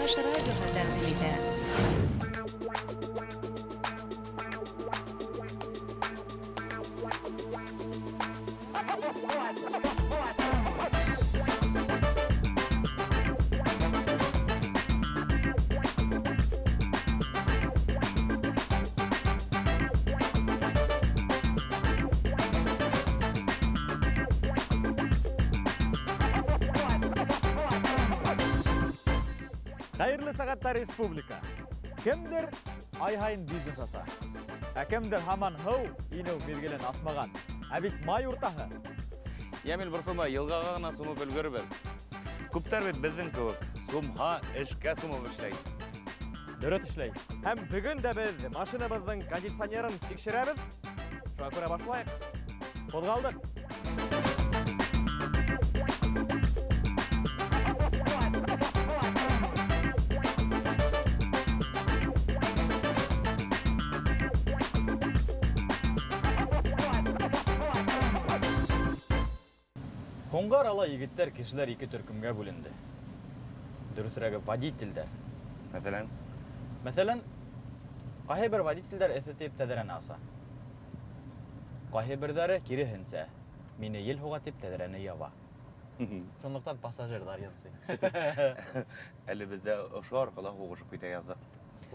Чуваш радиоһы тәҡдим итә. Хәйерле сәғәттә республика. Кемдер ай һайын бизнес аса. Ә кемдер һаман һыу инеү миҙгелен асмаған. Ә бит май уртаһы. Йәмил, борсолма, йылғаға ғына сумып өлгөрөрбөҙ. Күптәр бит беҙҙең кеүек сумһа эшкә сумып эшләй. Дөрөҫ эшләй. Һәм бөгөн дә беҙ машинабыҙҙың кондиционерын тикшерәбеҙ. Шуға күрә башлайыҡ. Ҡуҙғалдыҡ. Һуңғы арала егеттәр, кешеләр ике төркөмгә бүленде. Дөрөҫөрәге, водителдәр. Мәҫәлән? Мәҫәлән, ҡайһы бер водителдәр эҫе тип тәҙрәне аса. Ҡайһы берҙәре киреһенсә, мине ел һуға тип тәҙрәне яба. Шунлыҡтан пассажирҙар йонсой. Әле беҙ ҙә ошо арҡала һуғышып китә яҙҙыҡ.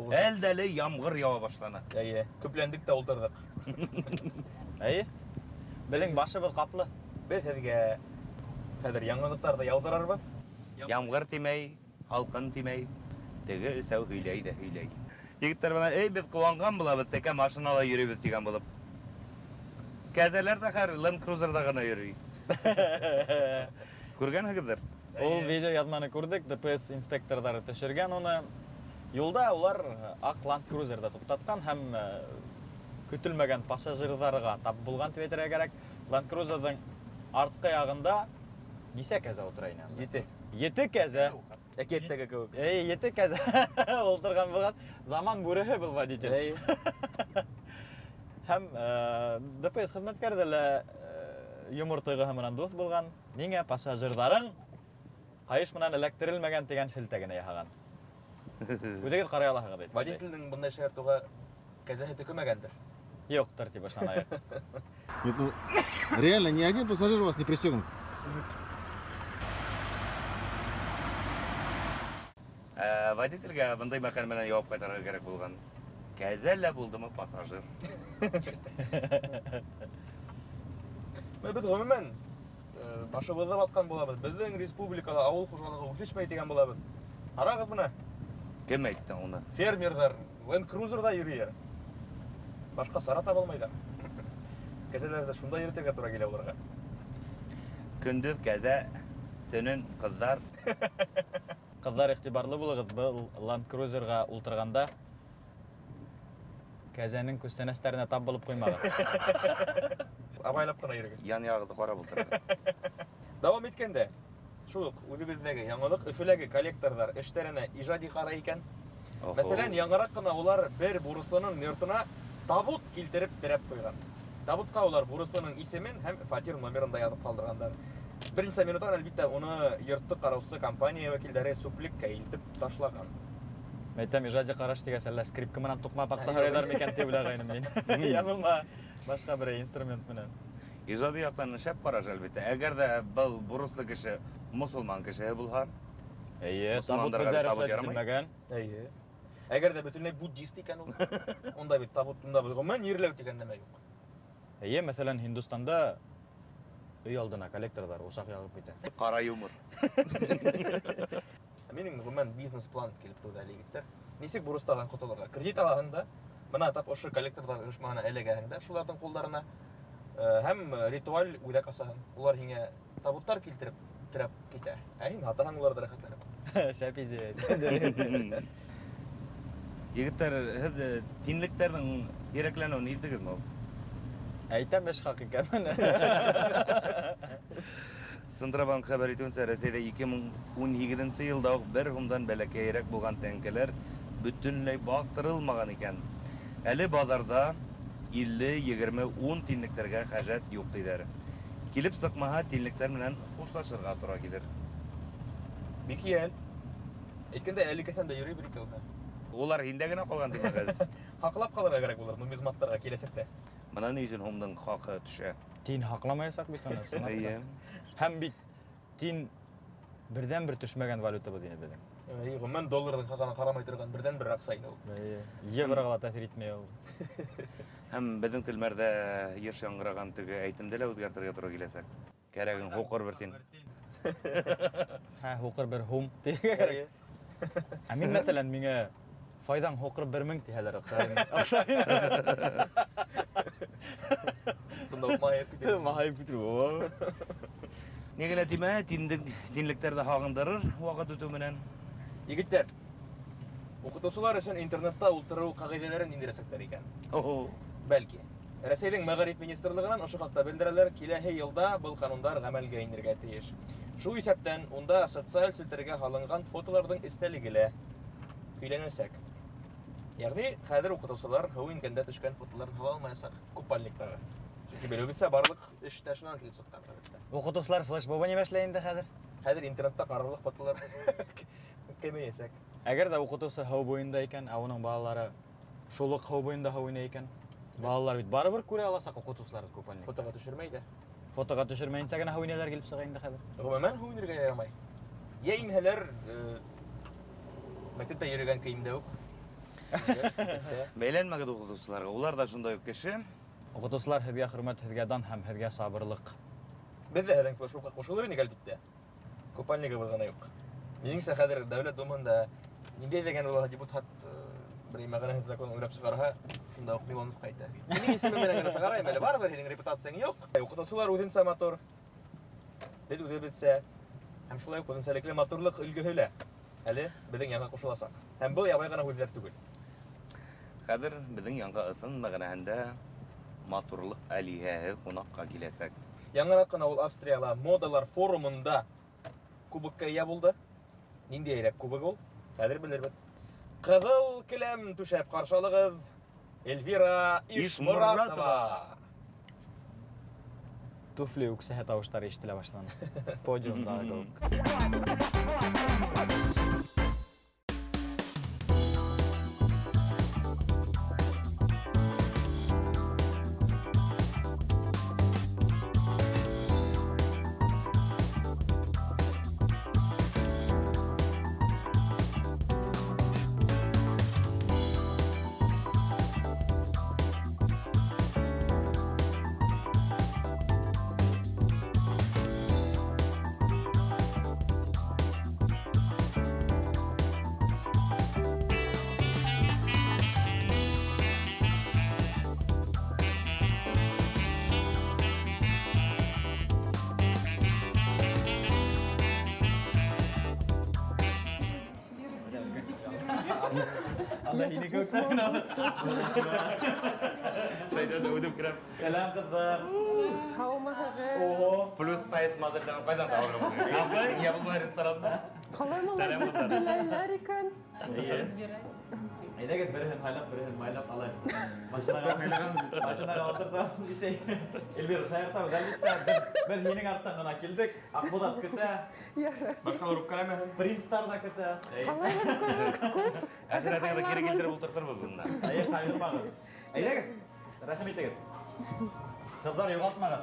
Әле дә әле ямғыр яуа башланы. Эйе, көпләндек тә ултырҙыҡ. Эйе. Беҙҙең башыбыҙ ҡаплы. Беҙ һеҙгә хәҙер яңылыҡтарҙы яуҙырарбыҙ. Ямғыр тимәй, һалҡын тимәй, теге өсәү һөйләй ҙә һөйләй. Егеттәр бына, эй, беҙ ҡыуанған булабыҙ, тәкә машинала йөрөйбөҙ тигән булып. Кәзәләр ҙә хәҙер Land Cruiser'да ғына йөрөй. Күргәнһегеҙҙер? Ул видео яҙманы күрҙек, ДПС инспекторҙары төшөргән уны. Юлда улар аҡ Land Cruiser'да туҡтатҡан һәм көтөлмәгән пассажирҙарға тап булған тип әйтергә кәрәк. Land Cruiser'ҙың артҡы яғында нисә кәзә ултыра ине анда? Ете. Ете кәзә. Әкиәттәге кеүек. Эй, ете кәзә ултырған булған. Заман бүреһе был водитель. Эй. Һәм ДПС хеҙмәткәре лә юмор тойғоһо менән дуҫ булған. Ниңә пассажирҙарың ҡайыш менән эләктерелмәгән тигән шелтә генә яһаған. Үҙегеҙ ҡарай алаһығыҙ әйткәндәй. Водителдең бындай шаяртыуға кәзәһе төкөмәгәндер. Юҡтыр тип ышанайыҡ. Нет, ну, реально, ни один пассажир у вас не пристегнут. Водителгә бындай мәҡәл менән яуап ҡайтарырға кәрәк булған. Кәзә лә булдымы пассажир? Беҙ ғөмүмән, башыбыҙҙы батҡан булабыҙ. Беҙҙең республикала ауыл хужалығы үҫешмәй тигән булабыҙ. Ҡарағыҙ бына. Кем әйтте уны? Фермерҙар Land Cruiser'да йөрөйҙәр. Башҡа сара таба алмайҙар. Кәзәләрҙе шунда йөрөтөргә тура килә уларға. Көндөҙ кәзә, төнөн ҡыҙҙар. Ҡыҙҙар, иғтибарлы булығыҙ, был Land Cruiserға ултырғанда кәзәнең күстәнәстәренә тап булып ҡуймағыҙ. Абайлап ҡына йөрөгөҙ. Ян яғығыҙҙы ҡарап ултырығыҙ. Дауам иткәндә, шул уҡ үҙебеҙҙәге яңылыҡ Өфөләге коллекторҙар эштәренә ижади ҡарай икән. Охо. Мәҫәлән, яңыраҡ ҡына улар бер бурыслының йортона табут килтереп терәп ҡуйған. Табутҡа улар бурыслының исемен һәм фатир номерын да яҙып ҡалдырғандар. Бер нисә минуттан, әлбиттә, уны йортто ҡараусы компания вәкилдәре сүплеккә илтеп ташлаған. Әйтәм, ижади ҡараш тигәс, әллә скрипка менән туҡмап аҡса һорайҙар микән тип уйлағайным мин. Я булма башҡа берәй инструмент менән. Ижади яҡтан шәп ҡараш, әлбиттә. Әгәр ҙә был бурыслы кеше мосолман кешеһе булһа, Эйе, табут мосолмандарға беҙҙә табут рөхсәт ярамай. ителмәгән. Эйе. Әгәр ҙә бөтөнләй буддист икән ул, унда бит табут, унда бит ғөмүмән ерләү тигән нәмә юҡ. Эйе, мәҫәлән, Һиндостанда өй алдына коллекторҙар усаҡ яғып китә. Ҡара юмор. Минең ғөмүмән бизнес-план килеп тыуҙы әле, егеттәр. Нисек бурыстарҙан ҡотолорға? Кредит алаһың да, бына тап ошо коллекторҙар ойошмаһына эләгәһең дә, шуларҙың ҡулдарына, һәм ритуаль үҙәк асаһың. Улар һиңә табуттар килтереп терәп китә. Ә һин һатаһың уларҙы рәхәтләнеп. Шәп идея. Егеттәр, һеҙ тинлектәрҙең һирәкләнеүен һиҙҙегеҙме ул? Әйтәм, эш хаҡ икәнмен. Центробанк хәбәр итеүенсә, Рәсәйҙә ике мең ун һигеҙенсе йылда уҡ бер һумдан бәләкәйерәк булған тәңкәләр бөтөнләй баҫтырылмаған икән. Әле баҙарҙа илле, егерме, ун тинлектәргә хәжәт юҡ тиҙәр. Килеп сыҡмаһа, тинлектәр менән хушлашырға тура килер. Бик йәл. Әйткәндәй, әле кеҫәмдә йөрөй бер икәүһе. Улар һиндә генә ҡалған тимәк хәҙер. Һаҡлап ҡалырға кәрәк булыр нумизматтарға киләсәктә. Бына ни өсөн һумдың хаҡы төшә. Тин һаҡламаясаҡ бит уны. чынлап та. Эйе. Һәм бит тин берҙән-бер төшмәгән валютабыҙ ине беҙҙең. Эйе, ғөмүмән долларҙың хаҡына ҡарамай торған берҙән-бер аҡса ине ул. Эйе. Евроға ла тәьҫир итмәй ул. Һәм беҙҙең телмәрҙә йыш яңғыраған теге әйтемде лә үҙгәртергә тура киләсәк. Кәрәгең һуҡыр бер тин. Һә, һуҡыр бер һум тиергә кәрәк. Ә мин, мәҫәлән, миңә файҙаң һуҡыр бер мең тиһәләр оҡшай. Шунда уҡ маһайып китә. Маһайып китер. Ни генә тимә, тинлектәр ҙә һағындырыр ваҡыт үтеү менән. Егеттәр, уҡытыусылар өсөн интернетта ултырыу ҡағиҙәләрен индерәсәктәр икән. О, Бәлки. Рәсәйҙең мәғариф министрлығынан ошо хаҡта белдерәләр, киләһе йылда был ҡанундар ғәмәлгә инергә тейеш. Шул иҫәптән унда социаль селтәргә һалынған фотоларҙың эстәлеге лә көйләнәсәк. Йәғни хәҙер уҡытыусылар һыу ингәндә төшкән фотоларын һала алмаясаҡ купальниктағы. Сөнки белеүебеҙсә, барлыҡ эш тә шунан килеп сыҡҡан ғәҙәттә. Уҡытыусылар флешмобы нимә эшләй инде хәҙер? Хәҙер интернетта ҡарарлыҡ фотолар кәмейәсәк. Әгәр ҙә уҡытыусы һыу буйында икән, ә уның балалары шул уҡ һыу буйында һыу инә икән, балалар бит барыбер күрә аласаҡ уҡытыусыларҙы купальник. Фотоға төшөрмәй ҙә. Фотоға төшөрмәйенсә генә һыу инәләр килеп сыға инде хәҙер. Ғөмүмән һыу инергә ярамай. Йә инһәләр, мәктәптә йөрөгән кейемдә үк. Бәйләнмәгеҙ уҡытыусыларға, улар ҙа шундай уҡ кеше. Уҡытыусылар, һеҙгә хөрмәт, һеҙгә дан һәм һеҙгә сабырлыҡ. Беҙ ҙә һеҙҙең флешмобҡа ҡушылыр инек, әлбиттә. Купальнигыбыҙ ғына юҡ. Минеңсә, хәҙер Дәүләт Думаһында ниндәй ҙә генә булһа депутат бер мәғәнәһеҙ закон уйлап сығарһа, шунда уҡ Милоновҡа әйтә. Минең исемем менән генә сығарайым әле, барыбер һинең репутацияң юҡ. Уҡытыусылар үҙенсә матур, беҙ үҙебеҙсә, һәм шулай уҡ үҙенсәлекле матурлыҡ өлгөһө лә әле беҙҙең янға ҡушыласаҡ. Һәм был ябай ғына һүҙҙәр түгел. Хәҙер беҙҙең янға ысын мәғәнәһендә матурлыҡ әлиһәһе ҡунаҡҡа киләсәк. Яңыраҡ ҡына ул Австрияла модалар форумында кубокка эйә булды. Ниндәйерәк кубок ул? Хәҙер белербеҙ. Ҡыҙыл келәм түшәп ҡаршы алығыҙ Эльвира Ишморатова. Ишморатова. Туфли үксәһе тауыштары ишетелә башланы. Подиумдағы кеүек. Я так не смогу, точно. Шайтан үҙем керәм. Сәләм, ҡыҙҙар. Һаумыһығыҙ. Ого. Плюс сайз моделдәрен ҡайҙан табырға була? Кафе, я булмай ресторанда. Ҡалай молодец, беләләр икән. Әйҙәгеҙ, береһен һайлап, береһен майлап алайыҡ. Машинаға ултыртам китәй. Эльвира, шаяртабыҙ, әлбиттә. Беҙ һинең арттан ғына килдек. Аҡбуҙат көтә. Ярай. Башҡалар үпкәләмәһен. Принцтар ҙа көтә. Ҡалай күп. Әхирәтеңде кире килтереп ултыртырбыҙ бында. Әйе, ҡайғырмағыҙ. Әйҙәгеҙ, рәхим итегеҙ. Ҡыҙҙар, юғалтмағыҙ.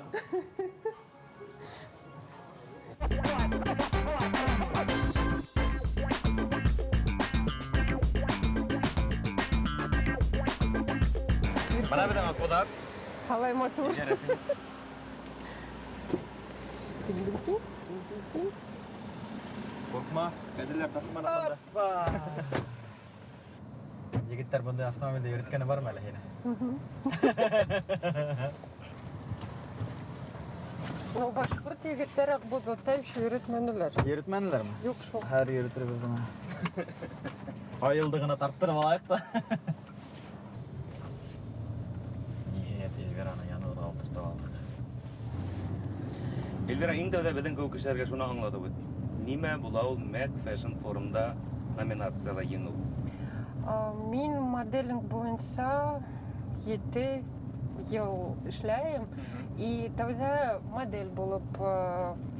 Бына беҙҙең Аҡбуҙат. Ҡалай матур. Тиң-тиң-тиң, тиң-тиң-тиң. Ҡурҡма, кәзәләр ташыманы ҡанда. Егеттәр, бындай автомобилдә йөрөткәне бармы әле һине? Ну, башҡорт егеттәр Аҡбуҙатта еще йөрөтмәнеләр. Йөрөтмәнеләрме? Юҡ шул. Хәҙер йөрөтөрбөҙ быны. Айылды ғына тарттырып алайыҡ та. Ниһайәт, Эльвираны яныбыҙға ултыртып алдыҡ. Эльвира, иң тәүҙә беҙҙең кеүек кешеләргә шуны аңлатып үт. Нимә була ул Mac Fashion Forumда номинацияла еңеү? Мин моделинг буйынса 7 йыл эшләйем. И тәүҙә модель булып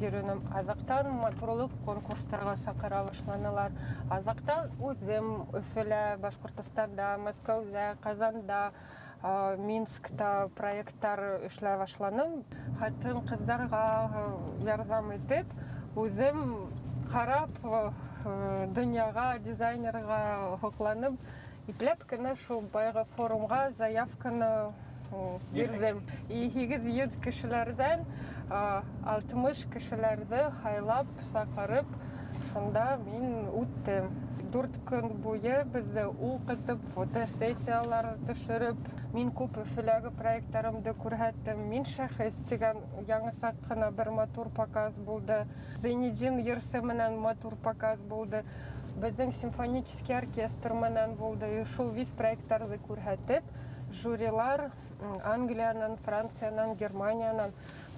йөрөнөм. Аҙаҡтан матурлыҡ конкурстарға саҡыра башланылар. Аҙаҡтан үҙем Өфөлә, Башҡортостанда, Мәскәүҙә, Ҡазанда, Минскта проекттар эшләй башланым. Ҡатын-ҡыҙҙарға ярҙам итеп, үҙем ҡарап донъяға, дизайнерға һоҡланып, ипләп кенә шул баяғы форумға заявканы бирҙем. И 800 кешеләрҙән 60 кешеләрҙе һайлап, саҡырып, шунда мин үттем. 4 көн буйы беҙҙе уҡытып, фотосессиялар төшөрөп, мин күп Өфөләге проекттарымды күрһәттем. Мин шәхес тигән яңысаҡ ҡына бер матур показ булды. Зәйнетдин йырсы менән матур показ булды. Беҙҙең симфонический оркестр менән булды. И шул весь проекттарҙы күрһәтеп, жюрилар Англиянан, Франциянан, Германиянан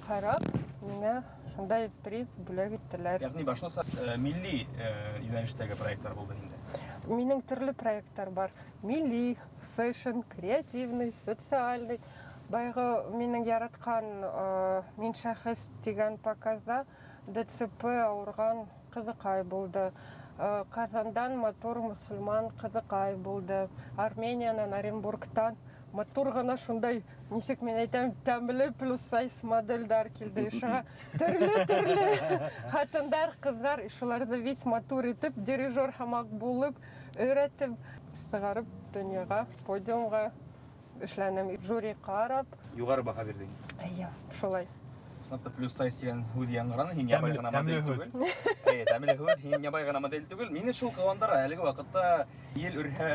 ҡарап, миңә шундай приз бүләк иттеләр. Ягъни башлыса милли йүнәлештәге проекттар булды инде. Минең төрлө проекттар бар. Милли, фэшн, креативный, социальный. Баяғы минең яратҡан Мин шәхес тигән показда ДЦП ауырған ҡыҙыҡай булды. Казандан матур мосолман ҡыҙыҡай булды. Армениянан, Оренбургтан матур ғына шундай, нисек мин әйтәм, тәмле плюс сайз модельдар килде. Шуға төрлө-төрлө хатындар, ҡыҙҙар, шуларҙы весь матур итеп, дирижер һымаҡ булып, өйрәтеп, сығарып донъяға, подиумға эшләнем. Жюри ҡарап. Юғары баһа бирҙең. Эйе, шулай. Ысынлап та плюс сайз тигән һүҙ яңғыраны, һин ябай Тәмле- ғына тәмле модель һүҙ. түгел. Эйе, тәмле һүҙ, һин ябай ғына модель түгел. Мине шул ҡыуандыра, әлеге ваҡытта ел өрһә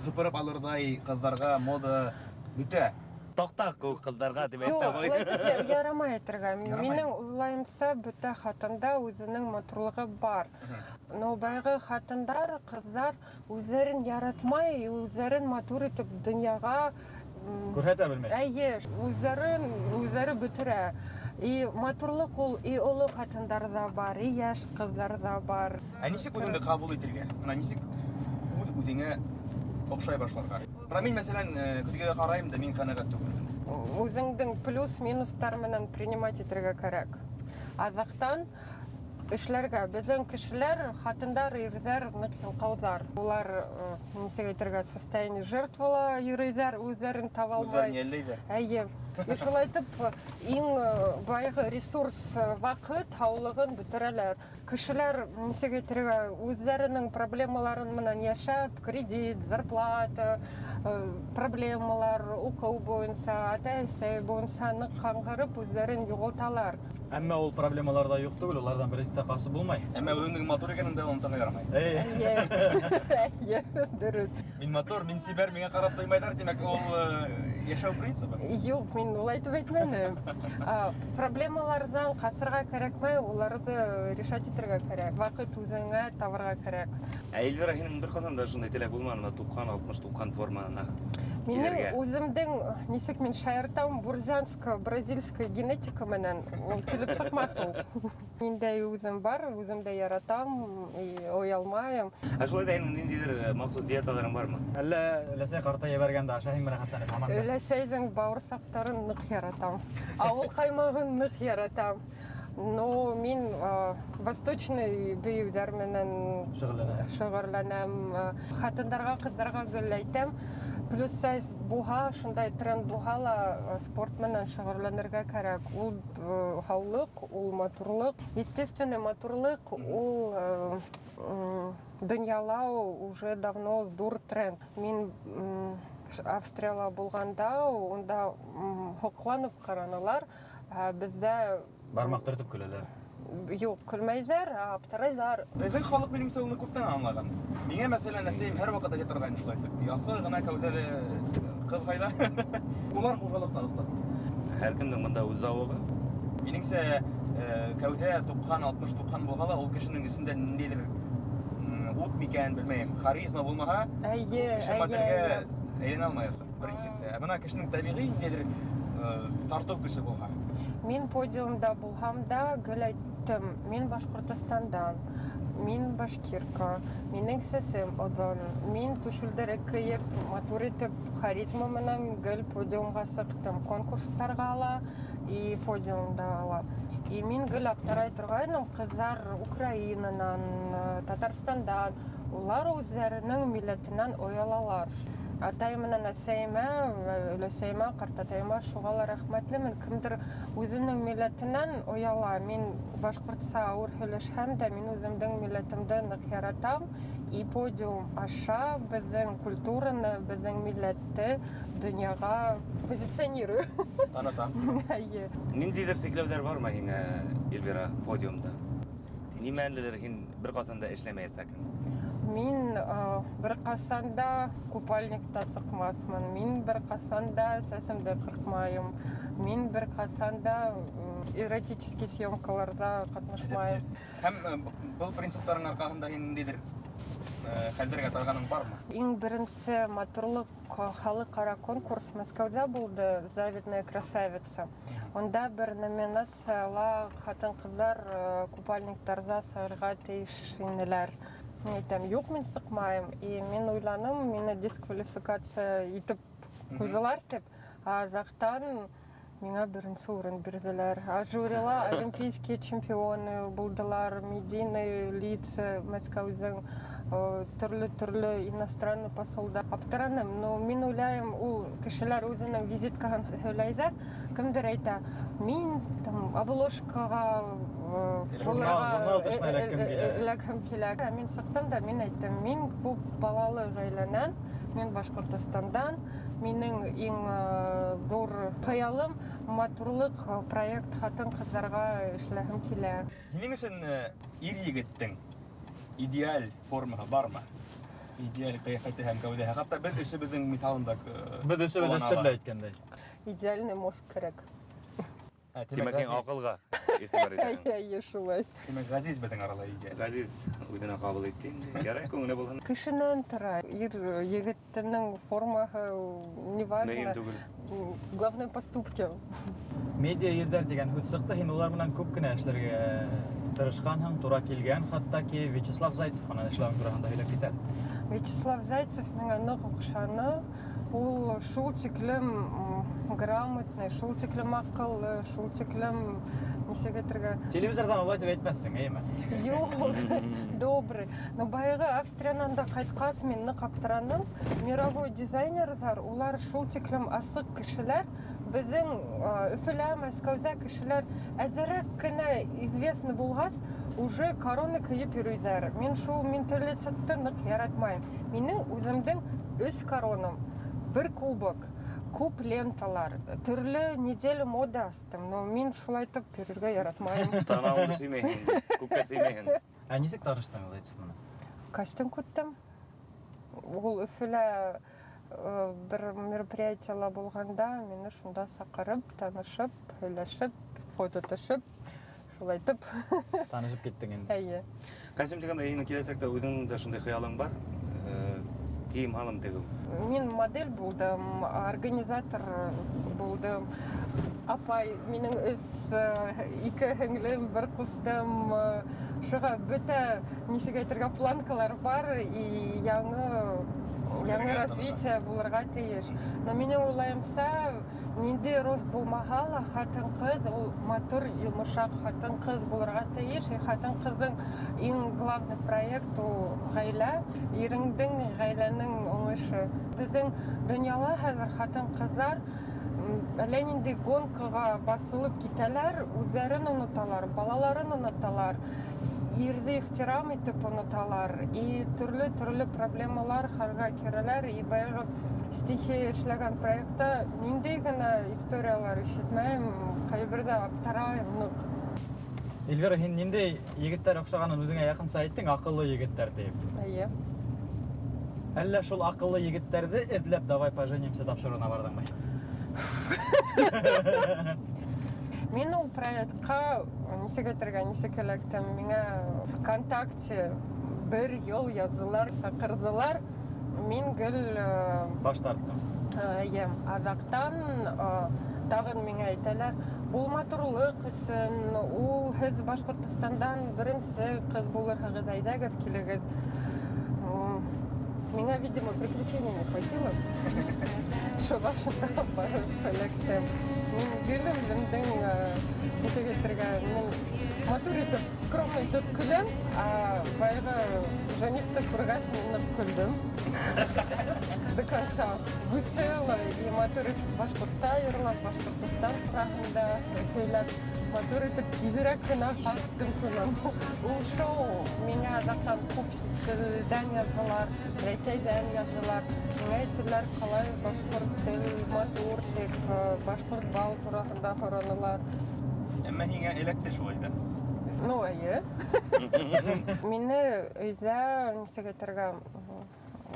һыпырып алырҙай ҡыҙҙарға мода бөтә. Таҡта кеүек ҡыҙҙарға тип Юҡ, әйтсә була. улай тип ярамай әйтергә. Ярамай. Минең уйлайымса, бөтә хатында үҙенең матурлығы бар. Но баяғы хатындар, ҡыҙҙар үҙҙәрен яратмай, үҙҙәрен матур итеп донъяға, күрһәтә белмәй. Әйе, үҙҙәрен үҙҙәре бөтөрә. И матурлыҡ ул и оло хатындарҙа бар, и йәш ҡыҙҙарҙа бар. Ә нисек үҙеңде ҡабул итергә? Бына нисек үҙ үҙеңә оҡшай башларға? Бына мин, мәҫәлән, көҙгөгә ҡарайым да, мин ҡәнәғәт түгел. Үҙеңдең плюс-минустар менән принимать итергә кәрәк. Аҙаҡтан эшләргә. Беҙҙең кешеләр, хатындар, ирҙәр ныҡ ялҡауҙар. Улар, нисек әйтергә, состояние жертвала йөрөйҙәр, үҙҙәрен таба алмай. Үҙҙәрен йәлләйҙәр. Әйе. И шулай итеп, иң баяғы ресурс, ваҡыт, һаулығын бөтөрәләр. Кешеләр, нисек әйтергә, үҙҙәренең проблемаларын менән йәшәп, кредит, зарплата, проблемалар, уҡыу буйынса, ата-әсәй буйынса ныҡ ҡаңғырып үҙҙәрен юғалталар. Әммә ул проблемалар да юҡ түгел, уларҙан беренсе тә ҡасып булмай. Әммә үҙеңдең матур икәнен дә оноторға ярамай. Эй. Әйе. Әйе, дөрөҫ. Мин матур, мин сибәр, миңә ҡарап туймайҙар, тимәк, ул йәшәү принцибы. Юҡ, мин улай итеп әйтмәнем. Проблемаларҙан ҡасырға кәрәкмәй, уларҙы решать итергә кәрәк. Ваҡыт үҙеңә табырға кәрәк. Ә Эльвира, һинең бер ҡасан да шундай теләк булманымы? 90, 60, 90 формаһына Минең килергә? үҙемдең, нисек мин шаяртам, бурзянско-бразильская генетика менән ул килеп сыҡмаҫ ул. Ниндәй үҙем бар, үҙем дә яратам, и оялмайым. Ә шулай да һинең ниндәйҙер махсус диеталарың бармы? Әллә өләсәй ҡарта ебәргәндә ашайһың рәхәтләнеп һаман да? Өләсәйҙең бауырсаҡтарын ныҡ яратам. Ауыл ҡаймағын ныҡ яратам. Но мин восточный бейеүҙәр менән Шөғөлләнәм. шөғөлләнәм. Хатындарға, ҡыҙҙарға гел әйтәм. Плюс сайз буһа, шундай тренд буһа ла, спорт менән шөғөлләнергә кәрәк. Ул һаулыҡ, ул матурлыҡ. Естественный матурлыҡ, ул донъяла уже давно ҙур тренд. Мин Австрияла булғанда, унда һоҡланып ҡаранылар. Ә беҙҙә Бармаҡ төртөп көләләр. Юҡ, көлмәйҙәр, ә аптырайҙар. Беҙҙең халыҡ минеңсә уны күптән аңлаған. Миңә, мәҫәлән, әсәйем һәр ваҡыт әйтә торғайны шулай итеп. Яҫы ғына кәүҙәле ҡыҙ һайла. Улар хужалыҡта оҫта. Һәр кемдең бында үҙ зауығы. Минеңсә, кәүҙә 90, 60, 90 булһа ла, ул кешенең эсендә ниндәйҙер ут микән, белмәйем, харизма булмаһа, Әйе, ул кеше әйе, моделгә әйе. әйләнә алмаясаҡ, бер нисек тә. Ә бына кешенең тәбиғи ниндәйҙер тартыу көсө булһа. Мин подиумда булһам да, гел әйттем, мин Башҡортостандан. Мин башкирка, минең сәсем оҙон, мин түшүлдерек кейеп, матур итеп, харизма менән гел подиумға сыҡтым. Конкурстарға ла и подиумда ла. И мин гел аптырай торғайным, ҡыҙҙар Украинанан, Татарстандан, улар үҙҙәренең милләтенән оялалар. Атай менән әсәйемә, өләсәйемә, ҡартатайыма шуға ла рәхмәтлемен. Кемдер үҙенең милләтенән ояла. Мин башҡортса ауыр һөйләшһәм дә, мин үҙемдең милләтемде ныҡ яратам. И подиум аша беҙҙең культураны, беҙҙең милләтте донъяға позиционирую. Танытам. Эйе. Ниндәйҙер сикләүҙәр бармы һиңә, Эльвира, подиумда? Нимәнелер һин бер ҡасан да эшләмәйәсәкһең? Мин бер ҡасан да купальникта сыҡмаҫмын, мин бер ҡасан да сәсемде ҡырҡмайым, мин бер ҡасан да эротический съемкаларҙа ҡатнашмайым. Һәм был принциптарың арҡаһында һин ниндәйҙер хәлдәргә тарғаның бармы? Иң беренсе матурлыҡ халыҡ-ара конкурс Мәскәүҙә булды, «Завидная красавица». Унда бер номинацияла ҡатын-ҡыҙҙар купальниктарҙа сығырға тейеш инеләр. Мин әйтәм, юҡ, мин сыҡмайым. И мин уйланым, мине дисквалификация итеп ҡуйҙылар тип. Ә аҙаҡтан миңә беренсе урын бирҙеләр. Ә жюрила олимпийские чемпионы булдылар, медийные лица Мәскәүҙең, төрлө-төрлө иностранный посолдар. Аптыраным, но мин уйлайым, ул кешеләр үҙенең визиткаһын һөйләйҙәр. Кемдер әйтә, мин там обложкаға, Журнал, булырға, журнал тышына эләккем килә. эләккем килә. Ә мин сыҡтым да, мин әйттем, мин күп балалы ғаиләнән, мин Башҡортостандан, минең иң ҙур хыялым матурлыҡ проект ҡатын-ҡыҙҙарға эшләһем килә. Һинең өсөн ир егеттең идеаль формаһы бармы? Идеаль ҡиәфәте һәм кәүҙәһе. Хатта беҙ өсөбөҙҙөң миҫалында, Беҙ өсөбөҙ ҡуллана өҫтөрлө ала. әйткәндәй. Идеальный мозг кәрәк. Тимәк, һин аҡылға иғтибар итәһең. Эйе, эйе, шулай. Тимәк, Ғәзиз беҙҙең арала идеаль. Ғәзиз үҙенә ҡабул итте инде. Ярай, күңеле булһын. Кешенән тора. Ир егеттенең формаһы неважно. Мөһим түгел. Главное поступки. Медиа йөҙҙәр тигән һүҙ сыҡты. Һин улар менән күп кенә эшләргә тырышҡанһың, тура килгән хатта ки Вячеслав Зайцев менән эшләүең тураһында һөйләп кит әле. Вячеслав Зайцев миңә ныҡ оҡшаны. Ул шул тиклем грамотный, шул тиклем аҡыллы, шул тиклем нисек әйтергә? Телевизорҙан улай тип әйтмәҫһең, эйеме? Юҡ, добрый. Но баяғы Австриянан да ҡайтҡас мин ныҡ аптыраным. Мировой дизайнерҙар, улар шул тиклем асыҡ кешеләр. Беҙҙең Өфөлә, Мәскәүҙә кешеләр әҙерәк кенә известный булғас, уже корона кейеп йөрөйҙәр. Мин шул менталитетты ныҡ яратмайым. Минең үҙемдең өс коронам, бер кубок, күп ленталар, төрлө неделя мода астым, но мин шулайтып йөрөргә яратмайым. Танауыңды сөймәйһең, күпкә сөймәйһең. Ә нисек таныштың Зайцев менән? Кастинг үттем. Ул Өфөлә бер мероприятиела булғанда мине шунда саҡырып, танышып, һөйләшеп, фото төшөп, шулайтып. Танышып киттең инде. Эйе. Костюм тигәндә һинең киләсәктә үҙеңдең дә шундай хыялың бар? Кейем һалым тегеү. Мин модель булдым, организатор булдым. Апай, минең өс ике һеңлем, бер ҡустым. Шуға бөтә, нисек әйтергә, планкалар бар и яңы развитие булырға тейеш. Но минең уйлайымса, ниндәй рост булмаһа ла, хатын-ҡыҙ ул матур, йомшаҡ хатын-ҡыҙ булырға тейеш. И хатын-ҡыҙҙың иң главный проект ул ғаилә, иреңдең, ғаиләнең уңышы. Беҙҙең донъяла хәҙер хатын-ҡыҙҙар әллә ниндәй гонкаға басылып китәләр, үҙҙәрен оноталар, балаларын оноталар, ирҙе ихтирам итеп оноталар, и төрлө-төрлө проблемалар хәлгә керәләр. И баяғы стихия эшләгән проектта ниндәй генә историялар ишетмәйем, ҡайберҙә аптырайым ныҡ. Эльвира, һин ниндәй егеттәр оҡшағанын үҙеңә яҡынса әйттең, аҡыллы егеттәр тип. Эйе. Әллә шул аҡыллы егеттәрҙе эҙләп «Давай поженимся» тапшырыуына барҙыңмы? Мин ул проектҡа нисек әйтергә, нисек эләктем, миңә ВКонтакте бер йыл яҙҙылар, саҡырҙылар. Мин гел баш тарттым. Эйе, аҙаҡтан Тағын миңә әйтәләр, ул матурлыҡ өсөн, ул һеҙ Башҡортостандан беренсе ҡыҙ булырһығыҙ, әйҙәгеҙ, килегеҙ. Миңә, видимо, приключений не хватило. Шуға шунда барып эләктем. Мин гел үҙемдең, нисек әйтергә, мин матур итеп, скромно итеп көләм, ә баяғы женихты күргәс, мин ныҡ көлдөм. До конца выстояла и матур итеп башҡортса йырлап, Башҡортостан тураһында һөйләп, матур итеп тиҙерәк кенә ҡастым шунан. Ул шоу миңә аҙаҡтан күп сит телдән яҙҙылар, Рәсәйҙән яҙҙылар. Миңә әйттеләр, ҡалай башҡорт тел матур тип, башҡорт бал тураһында һоранылар. Әммә һиңә эләкте шулай ҙа. Ну, эйе. Мине өйҙә, нисек әйтергә,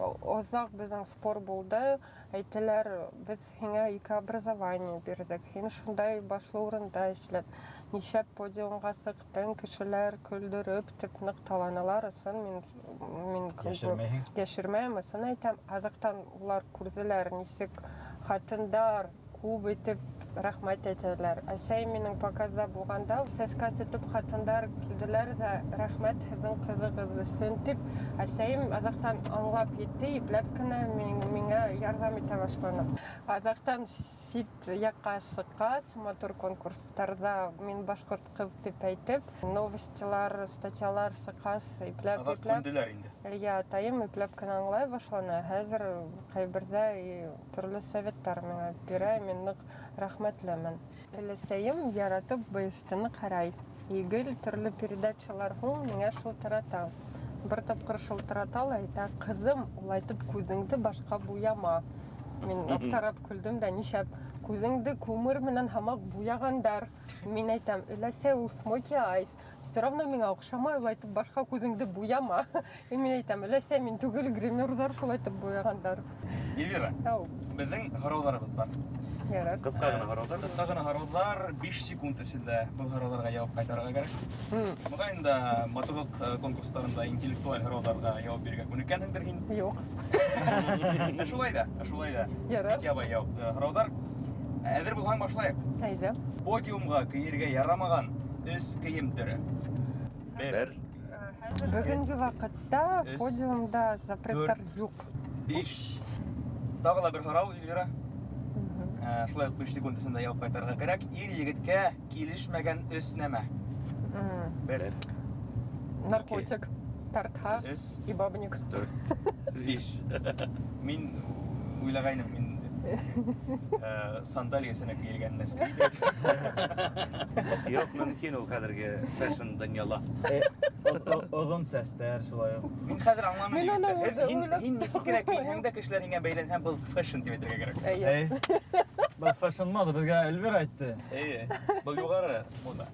оҙаҡ беҙҙең спор булды. Әйттеләр, беҙ һиңә ике образование бирҙек. Һин шундай башлы урында эшләп, нишләп подиумға сыҡтың, кешеләр көлдөрөп тип ныҡ таланылар. Ысын мин Йәшермәйһең? Йәшермәйем, ысын әйтәм. Аҙаҡтан улар күрҙеләр, нисек ҡатындар күп итеп рәхмәт әйтәләр. Әсәй минең показда булғанда сәскә тотоп ҡатындар килделәр ҙә, рәхмәт һеҙҙең ҡыҙығыҙ өсөн тип, әсәйем аҙаҡтан аңлап етте, ипләп кенә миңә ярҙам итә башланы. Аҙаҡтан сит яҡҡа сыҡҡас, матур конкурстарҙа мин башҡорт ҡыҙ тип әйтеп, новостилар, статьялар сыҡҡас, ипләп, Аҙаҡ ипләп. күнделәр инде. Эйе, атайым ипләп кенә аңлай башланы. Хәҙер ҡайберҙә төрлө советтар миңә бирә, мин ныҡ рәхмәтлемен. Өләсәйем яратып БСТ-ны ҡарай. Игел төрлө передачалар һуң миңә шылтырата. Бер тапҡыр шылтырата ла әйтә, ҡыҙым, улайтып күҙеңде башҡа буяма. Мин аптырап көлдөм дә, нишләп күҙеңде күмер менән һамаҡ буяғандар. Мин әйтәм, өләсәй, ул смоки айс, все равно миңә оҡшамай, улайтып башҡа күҙеңде буяма. И мин әйтәм, өләсәй, мин түгел, гримерҙар шулайтып буяғандар. Эльвира, Ау. беҙҙең һорауҙарыбыҙ бар. Ярар. Ҡыҫҡа ғына һорауҙар. Ҡыҫҡа ғына һорауҙар, 5 секунд эсендә был һорауҙарға яуап ҡайтарырға кәрәк. Моғайын да матурлыҡ конкурстарында интеллектуаль һорауҙарға яуап бирергә күнеккәнһеңдер һин. Юҡ. Ә шулай да, ә шулай да. Ярар. Бик ябай яуап һорауҙар. Әҙер булһаң башлайыҡ. Әйҙә. Подиумға кейергә ярамаған өс кейем төрө. Бер. Бер. Бөгөнгө ваҡытта Өс. подиумда запреттар Дүрт. юҡ. 5. Тағы ла бер һорау, Эльвира. Шулай уҡ 5 секунд эсендә яуап ҡайтарырға кәрәк. Ир егеткә килешмәгән өс нәмә. Бер. Наркотик, тартха Өс. и бабник. Дүрт. 5. Мин уйлағайным, мин сандалиясына кейелгән нәскә. Юҡ, мөмкин ул хәҙерге фэшн донъяла. Оҙон сәстәр шулай уҡ. Мин хәҙер аңламайым. Мин уны егеттәр. уйлап Һин нисек кенә кейенһәң дә кешеләр һиңә бәйләнһә, был фэшн тип әйтергә кәрәк. Эйе. Эй, был фэшн мода, беҙгә Эльвира әйтте. Эйе, был юғары мода.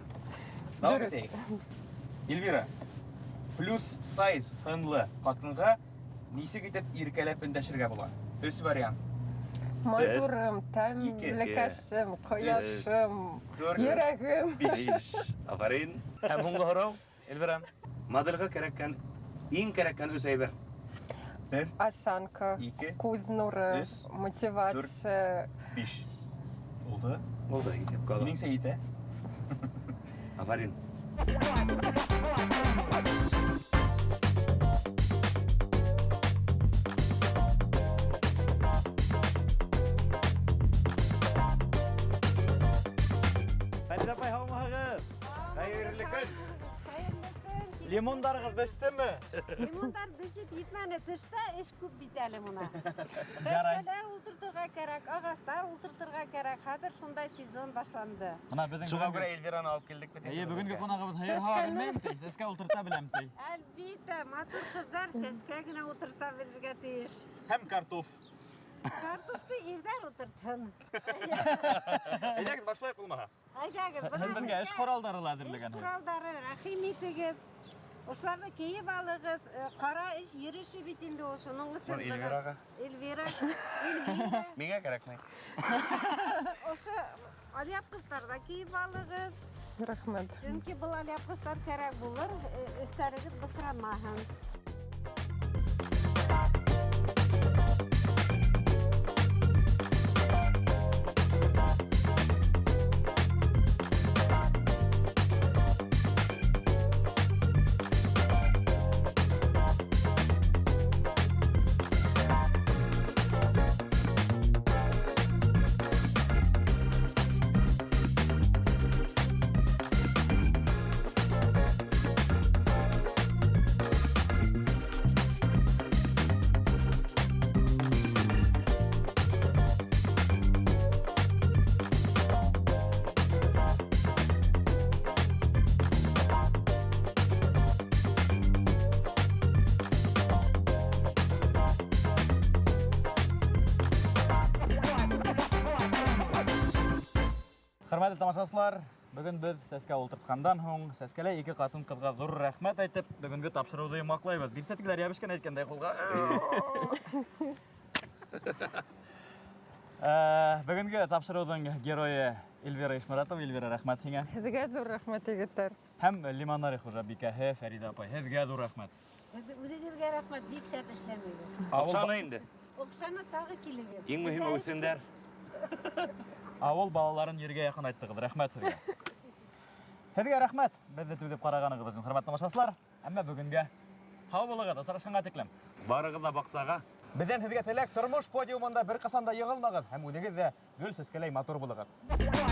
Дауам Дөрөҫ. итәйек. Эльвира, плюс сайз һынлы ҡатынға нисек итеп иркәләп өндәшергә була? Өс вариант. Матурым, Ике. тәмлекәсем, ҡояшым, Дүрт. йөрәгем. Биш. Афарин. Һәм һуңғы һорау, Эльвира. Моделгә кәрәккән, иң кәрәккән өс әйбер. Бер. Осанка, Ике. күҙ нуры, Өс. мотивация. Дүрт. 5. Булды. Булды, итеп ҡала. Минеңсә етә. Афарин. Фәриҙә апай, һаумыһығыҙ? Хәйерле көн. Хәйерле көн. Лимондарығыҙ бештеме? Лимондар бешеп етмәне, тышта эш күп бит әле мына. Ярай. Сәскәләр ултыртырға кәрәк, ағастар ултыртырға кәрәк. Хәҙер шундай сезон башланды. Мына беҙҙең Шуға бөгөнгө күрә Эльвираны алып килдек бит. Эйе, бөгөнгө ҡунағыбыҙ һыйыр һауа белмәйем ти, сәскә ултырта беләм ти. Әлбиттә, матур ҡыҙҙар сәскә генә ултырта белергә тейеш. Һәм картоф. Картофты ирҙәр ултыртһын. Әйҙәгеҙ, башлайыҡ булмаһа. Әйҙәгеҙ, бына Һеҙ беҙгә эш һеҙгә ҡоралдары ла эш әҙерләгәнһегеҙ. ҡоралдары, рәхим итегеҙ. Ошоларҙы кейеп алығыҙ. Ҡара эш йөрөшө бит инде ул, шуның өсөн Был бына Эльвираға. Эльвира, Эльвира. Миңә кәрәкмәй. Ошо алъяпҡыстар ҙа кейеп алығыҙ. Рәхмәт. Сөнки был алъяпҡыстар кәрәк булыр, өҫтәрегеҙ бысранмаһын. Хөрмәтле тамашасылар, бөгөн беҙ сәскә ултыртҡандан һуң сәскәле ике ҡатын-ҡыҙға ҙур рәхмәт әйтеп, бөгөнгө тапшырыуҙы йомғаҡлайбыҙ. Бирсәткеләр йәбешкән әйткәндәй ҡулға. Бөгөнгө тапшырыуҙың геройы Эльвира Ишморатова. Эльвира, рәхмәт һиңә. Һеҙгә ҙур рәхмәт, егеттәр. Һәм Лимонарий хужабикәһе Фәриҙә апай, һеҙгә ҙур рәхмәт. Үҙегеҙгә рәхмәт, бик шәп эшләнегеҙ. Оҡшаны инде. Оҡшаны тағы килегеҙ. Иң мөһиме үҫһендәр. Ауыл балаларын ергә яҡынайттығыҙ. Рәхмәт һеҙгә. Һеҙгә рәхмәт. Беҙҙе түҙеп ҡарағанығыҙ өсөн, хөрмәтле тамашасылар. Әммә бөгөнгә һау булығыҙ, осрашҡанға тиклем. Барығыҙ ҙа баҡсаға. Беҙҙән һеҙгә теләк, тормош подиумында бер ҡасан да йығылмағыҙ һәм үҙегеҙ ҙә гөл сәскәләй матур булығыҙ.